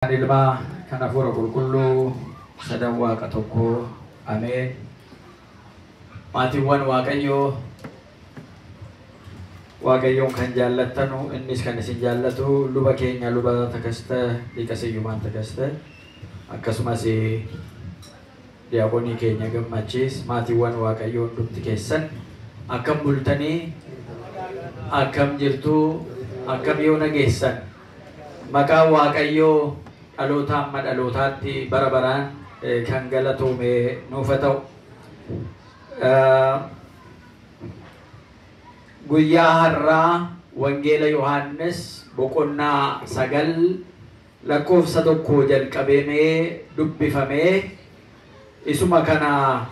Kan Ilmaa, kan Hafuura Qulqulluu, sadan Waaqa tokkoo. Ameen. Maatiiwwan Waaqayyoo, Waaqayyoon kan jaallattanu, innis kan isin jaallatu, luba keenya luba Takasta, Liqa Siyyumaan Takasta, akkasumas diyaaqonii keenya Gammachiis, maatiiwwan Waaqayyoo hundumti keessan akkam bultanii, akkam jirtu, akkam yoo nageessan? Maqaan Waaqayyoo dhaloota amma dhalootaatti bara baraan kan galatoome nuuf haa ta'u. Guyyaa har'aa Wangeela Yohaannis boqonnaa 9 lakkoofsa 1 jalqabeemee dubbifamee isuma kana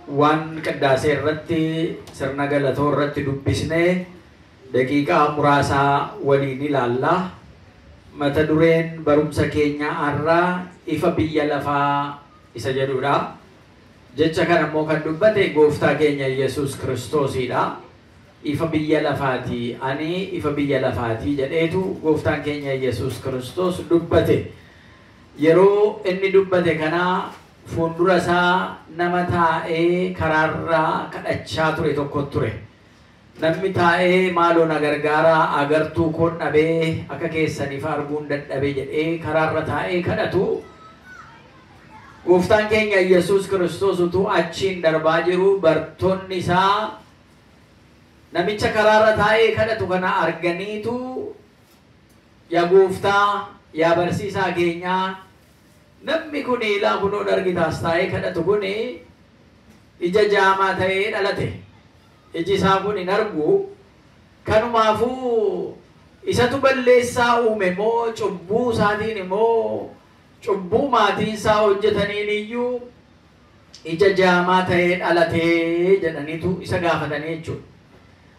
waan qiddaasee irratti sirna galatoo irratti dubbisnee daqiiqaa muraasaa waliin ilaalla. Mata dureen barumsa keenya har'aa ifa biyya lafaa isa jedhudha. Jecha kana immoo kan dubbate gooftaa keenya Yesuus Kiristoosidha. Ifa biyya lafaati, ani ifa biyya lafaati jedheetu gooftaan keenya Yesuus Kiristoos dubbate. Yeroo inni dubbate kana fuuldura isaa nama taa'ee karaarraa kadhachaa ture tokko ture. Namni taa'ee maaloo na gargaaraa, agartuu koon dhabee, akka keessaniif arguun dadhabee jedhee karaarra taa'ee kadhatu. Gooftaan keenya Yesuus Kiristoos utuu achiin darbaa jiru bartoonni isaa namicha karaarra taa'ee kadhatu kana arganiitu, yaa gooftaa, yaa barsiisaa keenyaa, namni kun ilaa kunuun argitaas taa'ee kadhatu kun ija jaamaa ta'ee dhalate. Iji isaa kun hin argu. Kanumaafuu isatu balleessaa uume moo cubbuu isaatiin immoo cubbuu maatiin isaa hojjetaniin iyyuu ija jaamaa ta'ee dhalatee jedhaniitu isa gaafatanii jechuudha.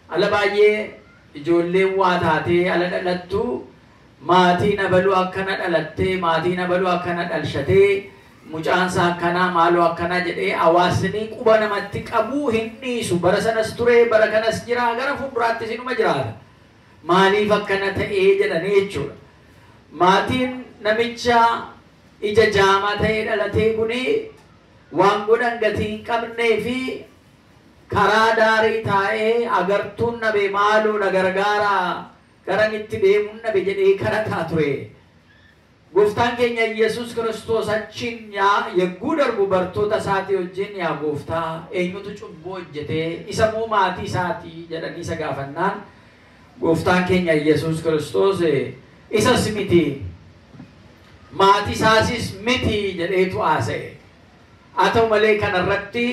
Ala baay'ee ijoolleen waa taatee ala dhalattu, maatiin abaluu akkana dhalattee, maatiin abaluu akkana dhalshatee, mucaan isaa akkanaa maaloo akkanaa jedhee hawaasni quba namatti qabuu hin dhiisu. Bara sanas ture, bara kanas jira, gara fuulduraattis inuma jiraata. Maaliif akkana ta'ee jedhanii jechuudha. Maatiin namicha ija jaamaa ta'ee dhalatee kuni waan godhan gatii hin qabnee fi karaa daarii taa'ee agartuun dhabe, maaloo na gargaaraa, garan itti deemuun dhabe jedhee kadhataa ture. Gooftaan keenya Yesuus Kiristoos achiin yegguu darbu bartoota isaatii wajjin, yaa gooftaa, eenyutu cubbuu hojjetee, isa moo maatii isaatii jedhanii isa gaafannaan, gooftaan keenya Yesuus Kiristoos isas miti, maatii isaasis miti jedheetu haasa'e. Haa ta'u malee kanarratti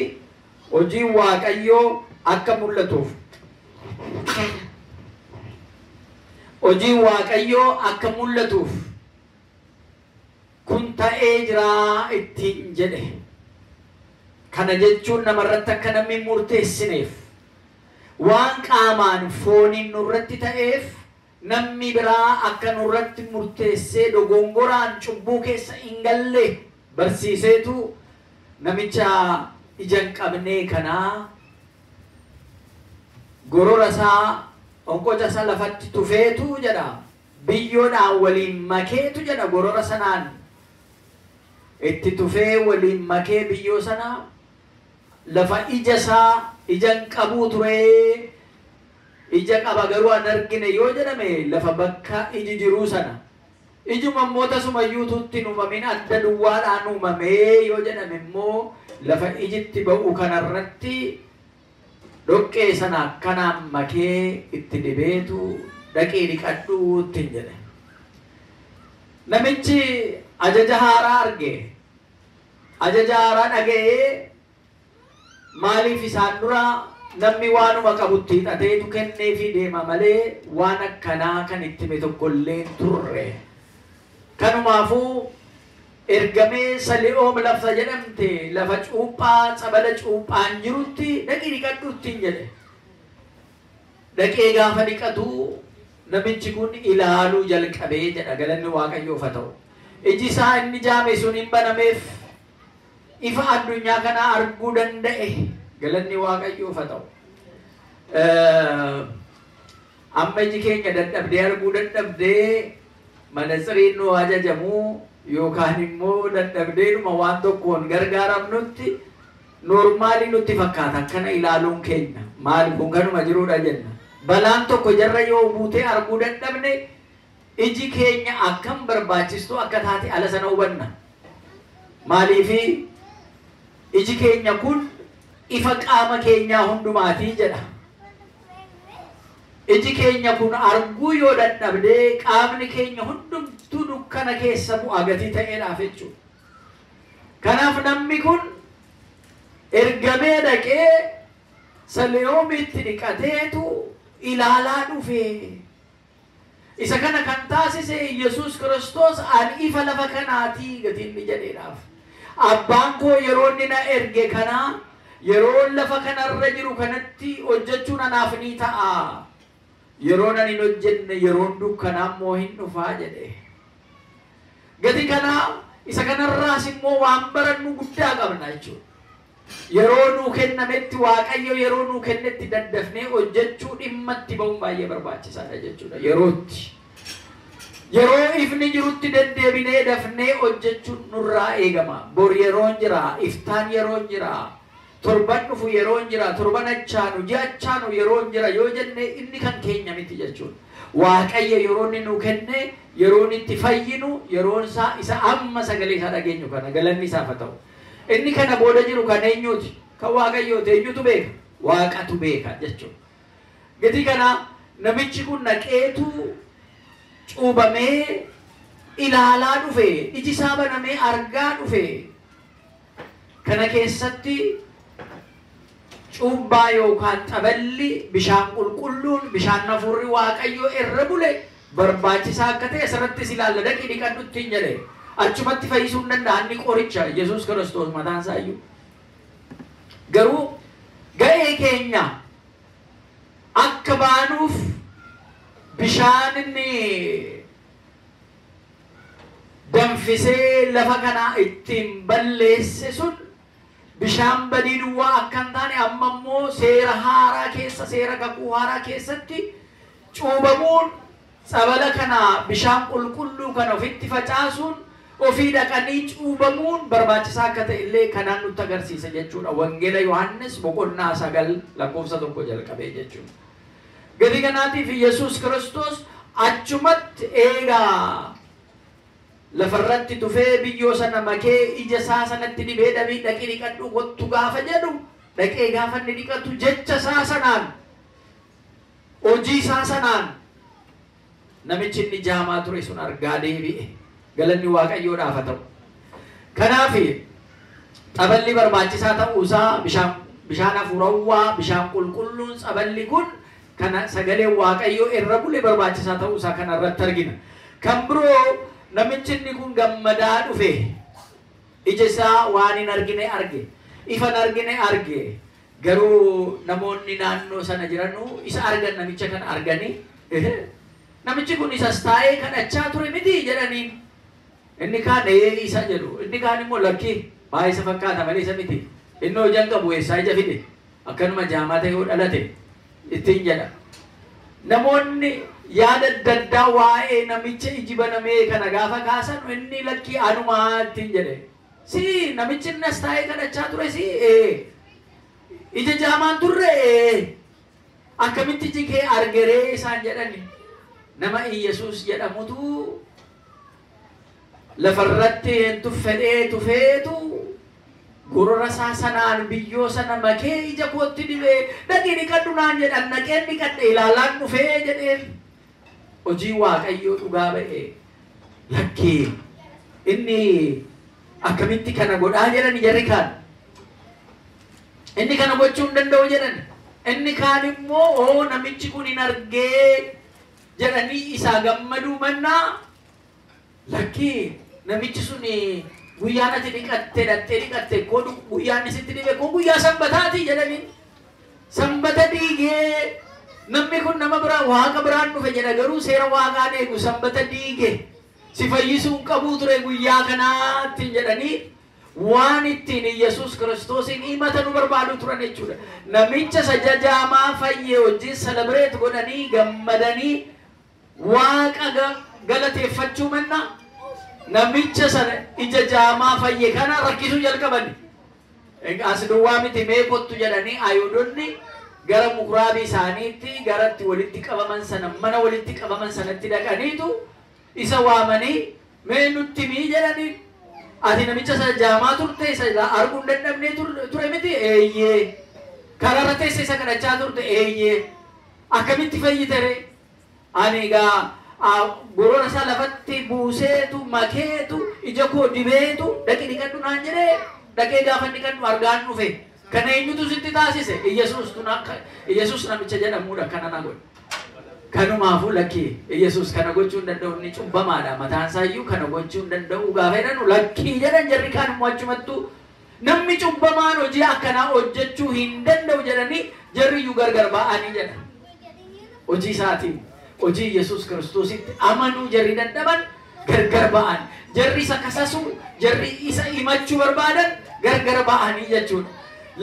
hojiin Waaqayyoo akka mul'atuuf, hojiin Waaqayyoo akka mul'atuuf kun ta'ee jira ittiin jedhe. Kana jechuun namarratti akka namni murteessineef, waan qaamaan fooniin nurratti ta'eef namni biraa akka nurratti murteessee dogongoraan cubbuu keessa hin galle barsiiseetu namicha ija hin qabnee kanaa gorora isaa onqoca isaa lafatti tufeetu jedha, biyyoodhaan waliin makeetu jedha, gorora sanaan itti tufee waliin makee biyyoo sana lafa ija isaa ija hin qabuu ture, ija qaba garuu an argine yoo jedhame lafa bakka iji jiruu sana, ijuma immoo tasumayyuu tutti hin uumamin adda duwwaadhaan uumamee yoo jedhame immoo lafa ijitti ba'u kanarratti dhoqqee sana akkanaan makee itti dibeetu dhaqee dhiqadhuu ittiin jedhe. Namichi ajaja haaraa arge, ajaja haaraa dhaga'ee, maaliif isaan dura namni waanuma qabutti hidhateetu kenneefii deema malee waan akkanaa kan itti hime tokkollee hin turre. Kanumaafuu ergamee Sali'oom lafa jedhamte, lafa cuuphaa tsabala cuuphaan jirutti dhaqii dhiqadhu ittiin jedhe. Dhaqee gaafa dhiqatu namichi kun ilaaluu jalqabee jedha. Galanni Waaqayyoof haa ta'u. Iji isaa inni jaame sun hin banameef, ifa addunyaa kanaa arguu danda'e. Galanni Waaqayyoof haa ta'u. Amma iji keenya dadhabdee arguu dadhabdee Manatsiriin nu ajajamu yookaan immoo dadhabdeedhuma waan tokkoon gargaaramnutti noormaalii nutti fakkaata akkana ilaaluun keenya maal kun kanuma jiruudha jenna. Balaan tokko jarra yoo buutee arguu dadhabne iji keenya akkam barbaachistuu akka taate ala sana hubanna. Maaliifi iji keenya kun ifa qaama keenyaa hundumaatii jedha. Iji keenya kun arguu yoo dadhabdee qaamni keenya hundumtuu dukkana keessa bu'a gatii ta'eedhaaf jechuudha. Kanaaf namni kun ergamee dhaqee Saliyoomitti dhiqateetu ilaalaa dhufe. Isa kana kan taasise Yesuus Kiristoos ani ifa lafa kanaatii gatiin inni jedheedhaaf. Abbaan koo yeroo inni na erge kana yeroo lafa kanarra jiru kanatti hojjechuun anaaf ni ta'a. Yeroo ani hin hojjenne yeroon dukkanaa immoo hin dhufaa jedhe. Gati kanaa isa kanarraas immoo waan barannu guddaa qabna jechuudha. Yeroo nuu kennametti Waaqayyo yeroo nuu kennetti daddafnee hojjechuu dhimma itti ba'uun baay'ee barbaachisaadha jechuudha. Yerootti. Yeroo ifni jirutti deddeebinee dafnee hojjechuun nurraa eegama. Bor yeroon jira, iftaan yeroon jira, torban dhufu yeroon jira, torban achaanu, ji'a achaanu yeroon jira yoo jenne inni kan keenya miti jechuudha. Waaqayyo yeroo inni nuu kenne, yeroon itti fayyinu, yeroon isaa isa amma sagalee isaa dhageenyu kana galanni isaaf haa ta'u. Inni kana booda jiru kan eenyuuti? Kan Waaqayyooti. Eenyutu beeka? Waaqatu beeka jechuudha. Gatii kana namichi kun dhaqeetu cuubamee ilaalaa dhufe, iji isaa banamee argaa dhufe. Kana keessatti cuubbaa yookaan xaballi bishaan qulqulluun bishaan hafuurri Waaqayyoo irra bule barbaachisaa akka ta'e asirrattis ilaalla. Dhaqii dhiqadhu ittiin jedhe. Achumatti fayyisuu hin danda'an inni qoricha Yesuus Kiristoos mataan isaa iyyuu. Garuu ga'ee keenya akka baanuuf bishaan inni danfisee lafa kanaa ittiin balleesse sun bishaan badii duwwaa akka hin taane amma immoo seera haaraa keessa seera kakuu haaraa keessatti cuubamuun tsabala kana bishaan qulqulluu kana ofitti facaasuun ofii dhaqanii cuubamuun barbaachisaa akka ta'e illee kanaan nutti agarsiisa jechuudha. Wangeela Yohaannis boqonnaa 9 lakkoofsa 1 jalqabee jechuudha. Gadi kanaatiif Yesuus Kiristoos achumatti eegaa lafarratti tufee biyyoo sana makee ija isaa sanatti dibee dhabii dhaqii dhiqadhu kottu gaafa jedhu dhaqee gaafa inni dhiqatu jecha isaa sanaan hojii isaa sanaan namichi inni jaamaa ture sun argaa deebi'e. Galanni Waaqayyoodhaaf haa ta'u. Kanaaf xaballi barbaachisaa ta'uusaa bishaan hafuurawwaa bishaan qulqulluun xaballi kun kana sagalee Waaqayyoo irra bule barbaachisaa ta'uusaa kana irratti argina. Kan biroo namichi inni kun gammadaa dhufe ija isaa waan hin argine arge, ifa hin argine arge. Garuu namoonni naannoo sana jiranuu isa argan namicha kana arganii namichi kun isas taa'ee kadhachaa ture miti jedhaniin. Inni kaan isa jedhu, inni kaan immoo lakkii maa isa fakkaata malee isa miti. Inni hojii hin qabu eessaa ija fide akkanuma jaamaa ta'e yoo dhalate ittiin jedha. Namoonni yaada adda addaa waa'ee namicha iji banamee kana gaafa kaasan inni lakkii anumaa ittiin jedhe. Si namichi inni as taa'ee kadhachaa ture si ija jaamaan turre akkamitti iji kee argeree isaan jedhani. Nama Iyyasuus jedhamutu lafarratti tuffedhee tufeetu gorora isaa sanaan biyyoo sana makee ija kootti dibee dhaqii dhiqadhu naan jedhan dhaqeen dhiqadhe ilaalaan dhufee jedheen. Hojii Waaqayyoo dhugaa ba'e lakkii inni akkamitti kana godhaa jedhani jarri kaan. Inni kana gochuu hin danda'u jedhan. Inni kaan immoo oo namichi kun hin argee jedhanii isaa gammaduu mannaa lakkii namichi sun guyyaan ati dhiqatte dhattee dhiqatte koo guyyaan isitti dhibe koo guyyaa sanbataati jedhanii. Sanbata diigee namni kun nama biraa waaqa biraan dhufe jedha garuu seera waaqaan eegu sanbata diige si fayyisuu hin qabuu ture guyyaa kanaatti jedhanii waan ittiin Yesuus Kiristoosiin himata nu barbaadu turan jechuudha. Namicha isa jajaamaa fayyee wajjin selebireet godhanii gammadanii waaqa galateeffachuu manna namicha sana ija jaamaa fayye kana rakkisuu jalqaban. As duwwaa miti mee kottu jedhanii Ayhuudonni gara mukuraabii isaaniitti garatti walitti qabaman sana mana walitti qabaman sanatti dhaqaniitu isa waamanii mee nutti himi jedhanii ati namicha sana jaamaa turte isa arguu hin dadhabnee ture miti eeyyee karaarra teessee isa kadhachaa turte eeyyee akkamitti fayyite ree ani egaa gorora isaa lafatti buuseetu makeetu ija koo dibeetu dhaqi dhiqadhu naan jedhee dhaqee gaafa dhiqadhu argaan dhufe kana eenyutu sitti taasise Iyesuus namicha jedhamudha kana na godhe kanumaafuu lakkii Iyesuus kana gochuu hin danda'u inni cubbamaadha mataan isaayyuu kana gochuu hin danda'u gaafa jedhanu lakkii jedhan jarri kaan immoo achumattuu namni cubbamaan hojii akkanaa hojjechuu hin danda'u jedhanii jarri iyyuu gargar ba'anii jedhan hojii isaatiin hojii Iyesuus Kiristoositti amanuu jarri dadhaban gargar ba'an jarri isa kasasuu jarri isa himachuu barbaadan gargar ba'anii jechuudha.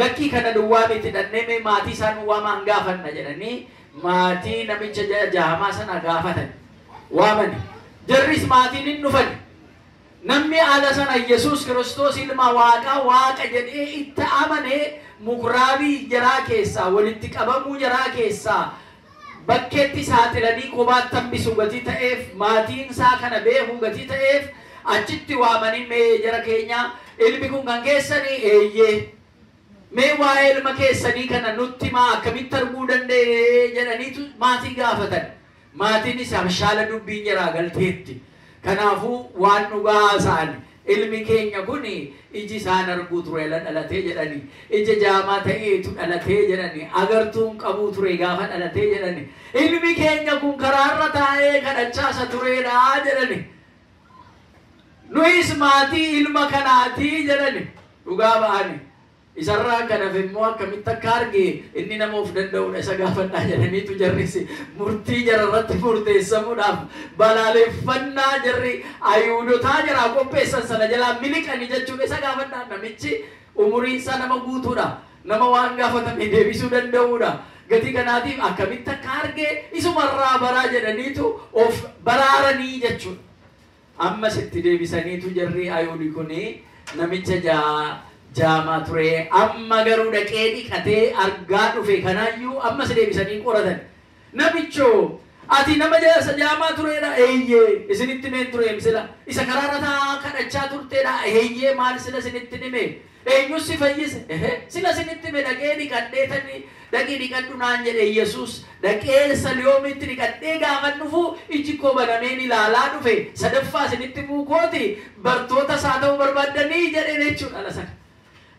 Lakkii kana duwwaa miti dhannee mee maatii isaan waamaan gaafanna jedhanii maatii namicha jaamaa sana gaafatan waamani. Jarris maatiin hin dhufan. Namni ala sana Iyesuus Kiristoos ilma Waaqaa Waaqa jedhee itti amanee mukuraabii jaraa keessaa walitti qabamuu jaraa keessaa bakkeetti saaxilanii kophaatti hambisu gatii ta'eef maatiin isaa kana beekuu gatii ta'eef achitti waamanii mee jara keenya ilmi kun kan keessanii eeyyee mee waa'ee ilma keessanii kana nutti maa akkamitti arguu danda'e jedhaniitu maatii gaafatan. Maatiin isaa shaala dubbiin jaraa galteetti. Kanaafuu waan dhugaa haasa'an ilmi keenya kun iji isaan arguu ture dhalatee jedhani ija jaamaa ta'eetu dhalatee jedhani agartuun qabuu ture gaafa dhalatee jedhani ilmi keenya kun karaarra taa'ee kadhachaasa tureedha jedhani nuyis maatii ilma kanaatii jedhani dhugaa ba'ani. Isarraa kanaaf immoo akkamitti akka arge inni nama of danda'udha isa gaafadhaa jedhaniitu jarris murtii jararratti murteessamuudhaaf balaaleffannaa jarri Ayhuudotaa jaraa qopheessan sana jalaa miliqanii jechuudha isa gaafadhaa namichi umuriin isaa nama guutuudha nama waan gaafatame deebisuu danda'uudha gatii kanaatiif akkamitti akka arge isumarraa baraa jedhaniitu of baraaranii jechuudha. Ammas itti deebisaniitu jarri Ayhuudi kuni namicha jaamaa ture amma garuu dhaqee dhiqatee argaa dhufe kanaayyuu ammas deebisanii qoratan. Namichoo ati nama jaamaa tureedha eeyyee isinitti himeen ture sila isa karaarra taa'aa kadhachaa turteedha eeyyee maal sila isinitti hime eenyus si fayyise sila isinitti hime dhaqee dhiqadhee tani dhaqii dhiqadhu naan jedhe Iyesuus dhaqee Saliyoomitti dhiqadhee gaafa dhufu iji koo banameen ilaalaa dhufe sadaffaa isinitti himuu kooti bartoota isaa ta'uu barbaaddanii jedheen jechuudha ala sana.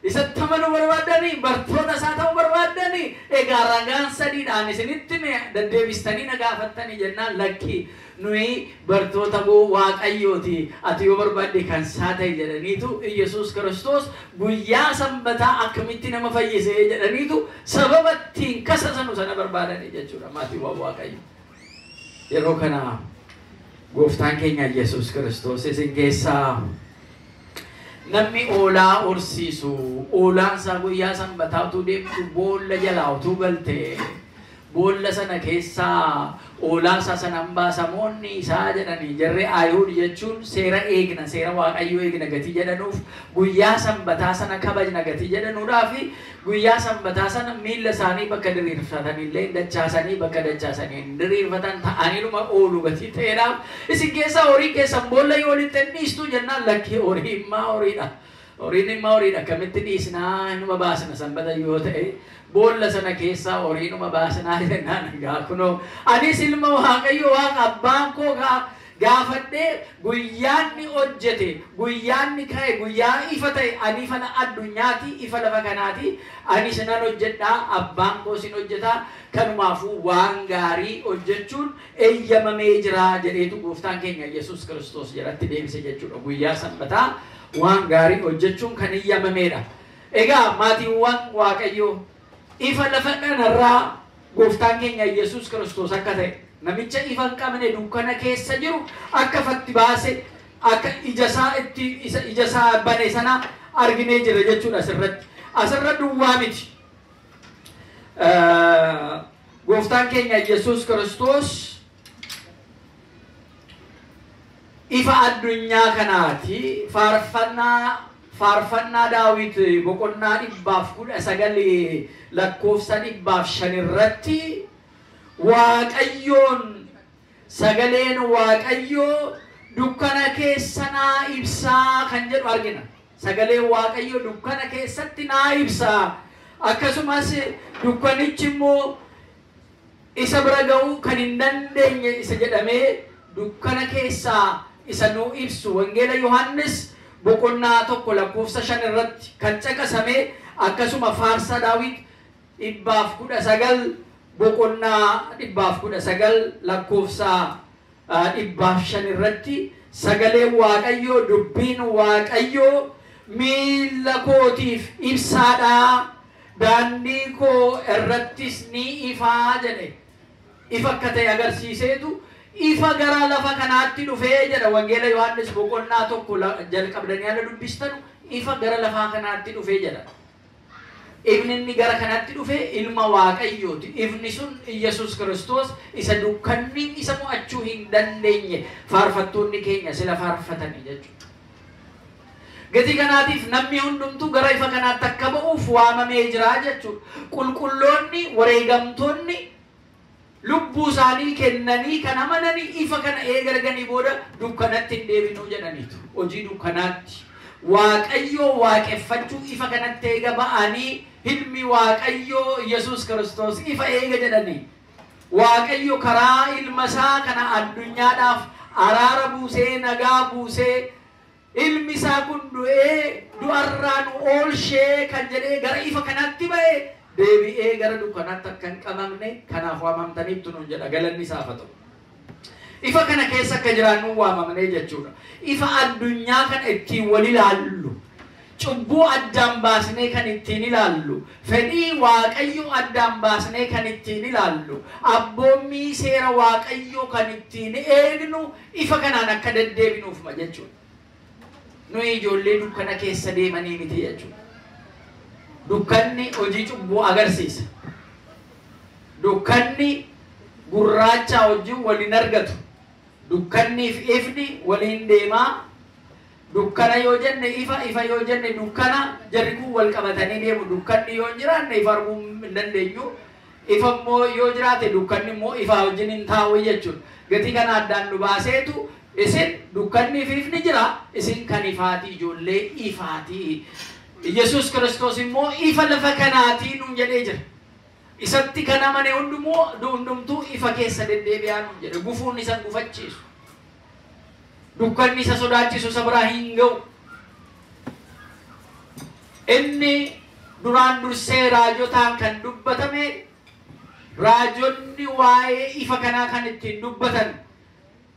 Isatti amanuu barbaaddanii bartoota isaa ta'uu barbaaddanii egaa ragaan sadiidhaan isinitti deddeebistanii na gaafattanii jennaan lakkii nuyi bartoota Waaqayyooti ati yoo barbaadde kan isaa ta'e jedhaniitu Iyesuus Kiristoos guyyaa sanbataa akkamitti nama fayyise jedhaniitu sababa ittiin kasasanu sana barbaadanii jechuudha maatiiwwan Waaqayyo. Yeroo kana gooftaan keenya Iyesuus Kiristoos isin keessaa namni oolaa horsiisu oolaan isaa guyyaa sanbataa utuu deemtu boolla jalaa utuu galte boolla sana keessaa oolaa isaa sana baasamoonni isaa jedhanii jarri Ayihuud jechuun seera eegna seera Waaqayyoo eegna gatii jedhanuuf guyyaa sanbataa sana kabajna gatii jedhanuudhaaf guyyaa sanbataa sana miilla isaanii bakka diriirfatanillee dachaasanii bakka dachaasanii hin diriirfatan ta'aniinuma oolu gatii ta'eedhaaf isin keessaa horii keessan boolla yoo walitti dhiistu jennaan lakkii horii immaa horiidha. Horiin immaa horiidha akkamitti dhiisnaa inuma baasna sanbata yoo ta'e boolla sana keessaa horiinuma baasnaa jennaan egaa kunoo anis ilma Waaqayyo Waaqa abbaan koo gaafadhee guyyaanni hojjete guyyaanni ka'e guyyaa ifa ta'e ani ifa addunyaati ifa lafa kanaati ani sinan hojjedhaa abbaan koo sin hojjetaa kanumaafuu waan gaarii hojjechuun eeyyamamee jira jedheetu gooftaan keenya Yesuus Kiristoos jalatti deebise jechuudha guyyaa sanbataa waan gaarii hojjechuun kan eeyyamameedha. Egaa maatiiwwan Waaqayyoo ifa lafa kanarraa gooftaan keenya Yesuus Kiristoos akka ta'e namicha ifa hin qabne dukkana keessa jiru akka ifatti baase akka ija isaa itti ija isaa bane sana arginee jira jechuudha asirratti. Asirra duwwaa miti. Gooftaan keenya Yesuus Kiristoos Ifa addunyaa kanaati. Faarfannaa Daawit boqonnaa 119 lakkoofsa 105 irratti Waaqayyoon sagaleen Waaqayyoo dukkana keessa naa ibsaa kan jedhu argina. Sagaleen Waaqayyoo dukkana keessatti naa ibsaa. Akkasumas dukkanichi immoo isa bira ga'uu kan hin dandeenye isa jedhamee dukkana keessaa isa nuu ibsu Wangeela Yohaannis boqonnaa 1 lakkoofsa 5 irratti kan caqasame, akkasuma faarsaa Daawit 119 boqonnaa 119 lakkoofsa 105 irratti sagaleen Waaqayyoo, dubbiin Waaqayyoo miilla kootiif ibsaadha, daandii koo irrattis ni ifaa jedhe. Ifa akka ta'e agarsiiseetu ifa gara lafa kanaatti dhufee jedha. Wangeela Yohaannis boqonnaa 1 jalqabdanii ala dubbistanu ifa gara lafaa kanaatti dhufee jedha. Ifni inni gara kanatti dhufe ilma Waaqayyooti. Ifni sun Iyyasuus Kiristoos isa dukkanni isa mo'achuu hin dandeenye faarfattoonni keenya sila faarfatanii jechuudha. Gatii kanaatiif namni hundumtuu gara ifa kanaatti akka ba'uuf waamamee jira jechuudha. Qulqulloonni, wareegamtoonni lubbuu isaanii kennanii kan amananii ifa kana eega arganii booda dukkanatti hin deebinuu jedhaniitu. Hojii dukkanaatti Waaqayyoo waaqeffachuu ifa kanatti eega ba'anii ilmi Waaqayyoo Yesuus Kiristoos ifa eega jedhanii Waaqayyo karaa ilma isaa kana addunyaadhaaf araara buusee nagaa buusee ilmi isaa kun du'ee du'arraa nu oolchee kan jedhee gara ifa kanatti ba'e deebi'ee gara dukkanaatti akka hin qabamne kanaaf waamamtaniittu nuun jedha. Galanni isaaf haa ta'u. Ifa kana keessa akka jiraannu waamamnee jechuudha. Ifa addunyaa kana ittiin wal ilaallu, cubbuu addaan baasnee kan ittiin ilaallu, fedhii Waaqayyoo addaan baasnee kan ittiin ilaallu, abboommii seera Waaqayyoo kan ittiin eegnu ifa kanaan akka deddeebinuuf jechuudha. Nuyi ijoollee dukkana keessa deemanii miti jechuudha. Dukkanni hojii cubbuu agarsiisa. Dukkanni gurraacha wajjin waliin argatu. Dukkanniif ifni waliin deemaa. Dukkana yoo jenne ifa, ifa yoo jenne dukkana, jarri kun wal qabatanii deemu. Dukkanni yoo hin jiraanne ifa arguu hin dandeenyu. Ifa immoo yoo jiraate dukkanni immoo ifa wajjin hin taa'u jechuudha. Gatii kana addaan nu baaseetu isin dukkanniif ifni jira, isin kan ifaati, ijoollee ifaati. Yesuus Kiristoos immoo ifa lafa kanaatii nuun jedhee jira. Isatti kan amane hundumtuu ifa keessa deddeebi'aa nuun jedhe. Gufuun isa gufachiisu. Dukkanni isa sodaachisu isa biraa hin ga'u. Inni duraan dursee raajotaan kan dubbatame, raajonni waa'ee ifa kanaa kan ittiin dubbatan,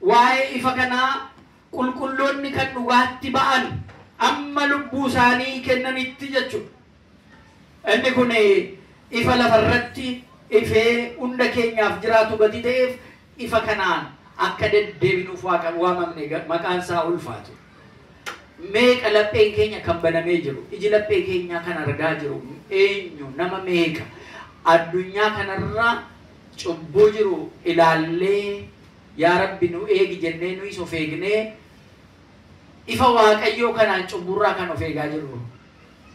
waa'ee ifa kanaa qulqulloonni kan dhugaatti ba'an amma lubbuu isaanii kennanitti jechuudha. Inni kun ifa lafarratti ifee hunda keenyaaf jiraatu gadi ta'eef ifa kanaan akka deddeebinuuf waamamne, maqaan isaa ulfaatu. Meeqa lapheen keenya kan banamee jiru, iji laphee keenyaa kan argaa jiru eenyu, nama meeqa addunyaa kanarra cubbuu jiru ilaallee yaa Rabbi nu eegi jennee nuyis of eegnee ifa Waaqayyoo kanaan cubburraa kan of eegaa jirru,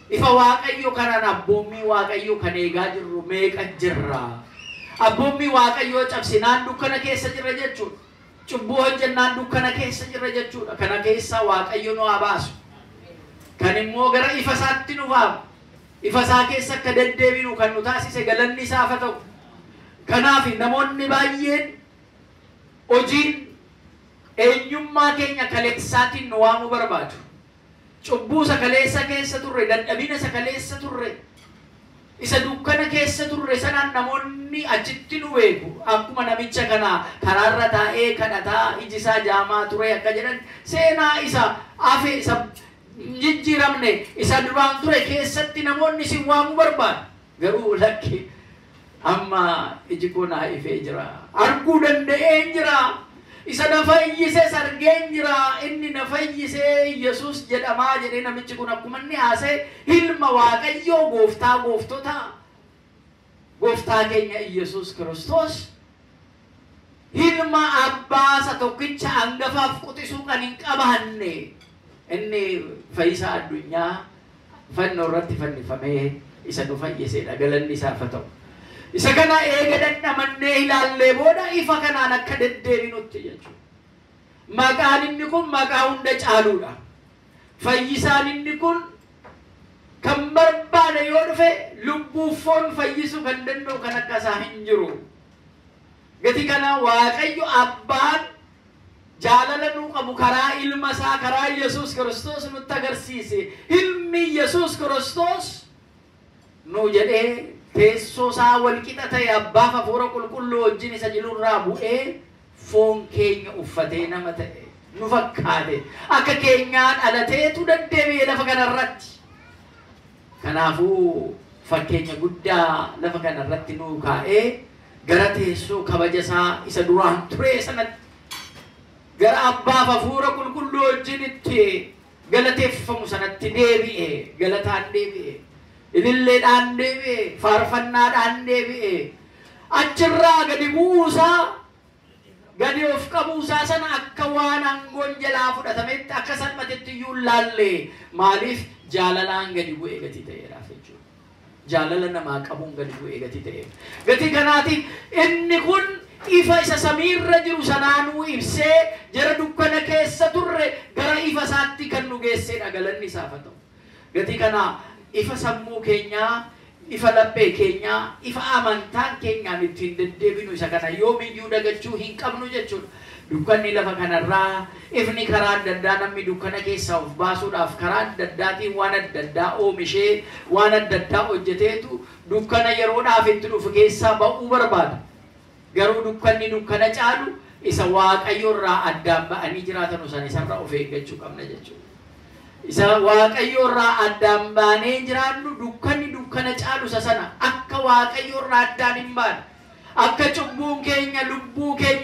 ifa Waaqayyoo kanaan abboommii Waaqayyoo kan eegaa jirru meeqa jirra. Abboommii Waaqayyoo cabsinaan dukkana keessa jirra jechuudha. Cubbuu hojjennaan dukkana keessa jirra jechuudha. Kana keessaa Waaqayyo nu haa baasu. Kan immoo gara ifa isaatti nu waamu, ifa isaa keessa akka deddeebinu kan nu taasise galanni isaaf haa ta'u. Kanaaf namoonni baay'een hojiin eenyummaa keenya kaleessaatiin nu waamuu barbaadu. Cubbuu isa kaleessa keessa turre, dadhabina isa kaleessa turre, isa dukkana keessa turre sanaan namoonni achitti nu beeku. Akkuma namicha kana karaarra taa'ee kadhataa iji isaa jaamaa ture akka jedhan, seenaa isa hafe, isa jijjiiramne, isa duraan ture keessatti namoonni isin waamuu barbaadu. Garuu lakki, amma iji koo naa ifee jira, arguu danda'een jira, isa na fayyises argeen jira, inni na fayyisee Yesuus jedhamaa jedhee namichi kun akkuma inni haasa'e ilma Waaqayyoo, gooftaa gooftota, gooftaa keenya Yesuus Kiristoos Ilma abbaasa tokkicha hangafaaf quxisuu kan hin qabaanne inni fayyisaa addunyaa fannoo irratti fannifamee isa nu fayyisedha. Galanni isaaf haa ta'u. Isa kana eega dhandhamannee ilaallee booda ifa kanaan akka deddeebinutti jechuudha. Maqaan inni kun maqaa hunda caaluudha. Fayyisaan inni kun kan barbaade yoo dhufe lubbuu foon fayyisuu kan danda'u kan akka isaa hin jiru. Gati kana Waaqayyo abbaan jaalala nuu qabu karaa ilma isaa karaa Yesuus Kiristoos nutti agarsiise. Ilmi Yesuus Kiristoos nu jedhee teessoo isaa walqixa ta'e abbaaf hafuura qulqulluu wajjin isa jirurraa bu'ee foon keenya uffatee nama ta'e nu fakkaate akka keenyaa dhalateetu deddeebi'e lafa kanarratti. Kanaafuu fakkeenya guddaa lafa kanarratti nuu kaa'ee gara teessoo kabaja isaa isa duraan ture sanatti gara abbaaf hafuura qulqulluu wajjin itti galateeffamu sanatti deebi'e. Galataan deebi'e, ililleedhaan deebi'e, faarfannaadhaan deebi'e. Achirraa gadi bu'uusaa gadi of qabuusaa sana akka waan aangoon jalaa fudhatametti akka salphatetti iyyuu hin laalle. Maaliif? Jaalalaan gadi bu'ee gatii ta'eeraaf jechuudha. Jaalala namaa qabuun gadi bu'ee gatii ta'eef. Gatii kanaatiif inni kun ifa isa samiirra jiru sanaanuu ibsee jara dukkana keessa turre gara ifa isaatti kan nu geessedha. Galanni isaaf haa ta'u. Gatii kana ifa sammuu keenyaa, ifa laphee keenyaa, ifa amantaan keenyaan ittiin deddeebinu isa kana yoomiyyuu dagachuu hin qabnu jechuudha. Dukkanni lafa kanarraa ifni karaa adda addaa namni dukkana keessaa of baasuudhaaf karaa adda addaatiin waan adda addaa oomishee waan adda addaa hojjeteetu dukkana yeroodhaaf itti dhufu keessaa ba'uu barbaada. Garuu dukkanni dukkana caalu isa Waaqayyo irraa addaan ba'anii jiraatan sana isarraa of eeggachuu qabna jechuudha. Isa Waaqayyo irraa addaan baanee jiraannu dukkanni dukkana caalu isa sana akka Waaqayyo irraa addaan hin baane, akka cubbuun keenya lubbuu keenya